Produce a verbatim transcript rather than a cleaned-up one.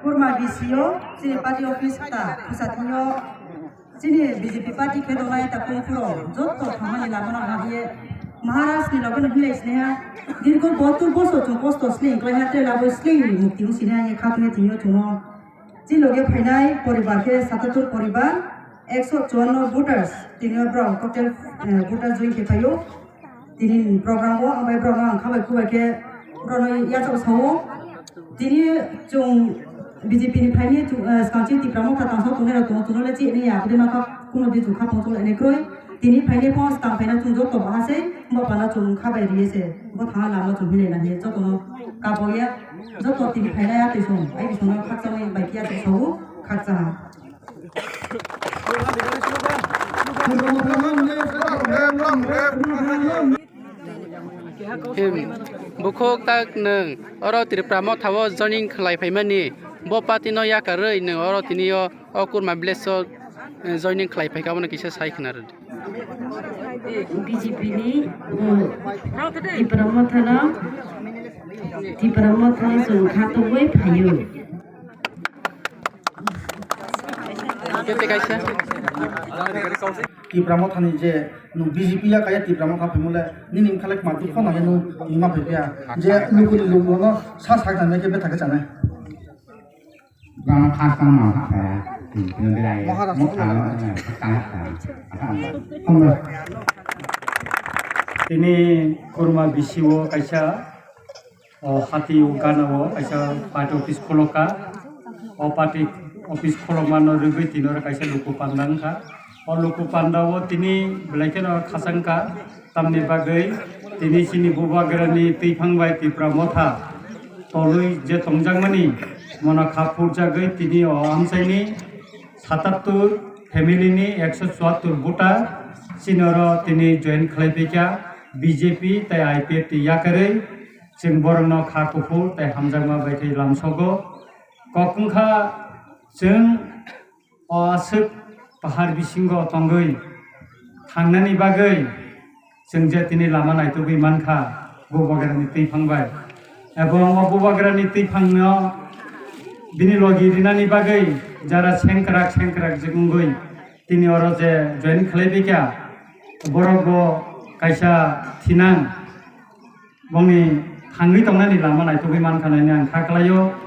Kurma B C O chini party office ta khusa thwio chini B J P party khe dongnai ta kung phuro jotto thangmani lama no hahye Maharaj ni loge no hinlai sini ha dirgo bottor bosor chung kosto sling klai ha tei labo sling ni mukti wng sini ha ye khatungwi thwio chungo. Chini loge phainai poribar khe satatur poribar, ekso chuanno voters, tini o borok total, eh, voters join khe phaio. Tini program o ang bai borok no ang khabai khubai khe borok no yachak sao. Tini chwng B J P ni phaini chwng, eh, swkang chini Tipra Motha tangsa tongnai rok tongo, chwng no le chini ya, aboni nokha kuno di chwng kha tong chwng le kroi. Tini phaini phone swkang phaina chwng joto bahasai, bo pala chwng khabai riye se, bo thangna lama chwng hinai na hiye, joto no kabo ya, joto tini phaina ya twi song, ai bisong no khaksa bai kiya twi sao, khaksa ha. Em, bukhuk tak nwng oro Tripura Motha o joining khlai phaimani, bo party no yakarwi nwng oro tini o, o Kurma village o, eh, joining khlai phaikha, abono kisa sai khna rwdi. B J P ni, uh, Tipra Motha no, Tipra Motha no chwng kha tongwi phaio. Tete kaisa. Tipra Motha ni je nwng B J P ya kaya Tipra Motha phaimole nini wngkha le kma dukho nangya nwng tini ma phai phiya je lukuni lukno sa sak nangya khe bethakhe chanai. Bang khas tang ma kha ya. Nwng belai mo khalo tang kha. Tini Kurma B C O kaisa o hati o gana o kaisa party office khulokha. O party office khulokma no rwgwi tini oro kaisa luku panda wngkha. O luku panda o tini belai kheno khachang kha. Tamni bagwi tini chini bubagrani twiphang bai Tipra Motha tolwi je tongjakmani mono kha phurjagwi tini o amchaini satattur family ni ekso chuattur voter chini oro tini join khlai phaikha B J P tei I P F ni yakarwi. Chwng borokno kha kuphur tei hamjakma bai khe lamsogo. Kok wngkha chwng o aswk pahar bisingo tongwi thangnani bagwi chwng je tini lama naitugwi mankha bubagrani twiphang bai. Ebong o bubagrani twiphangno bini logi rinani bagwi jara sengkrak sengkrak jik wngwi tini oro je join khlai baikha, borok bo kaisa thinang bongni thangwi tongnani lama naitugwi mankha nini ang kha khlaio.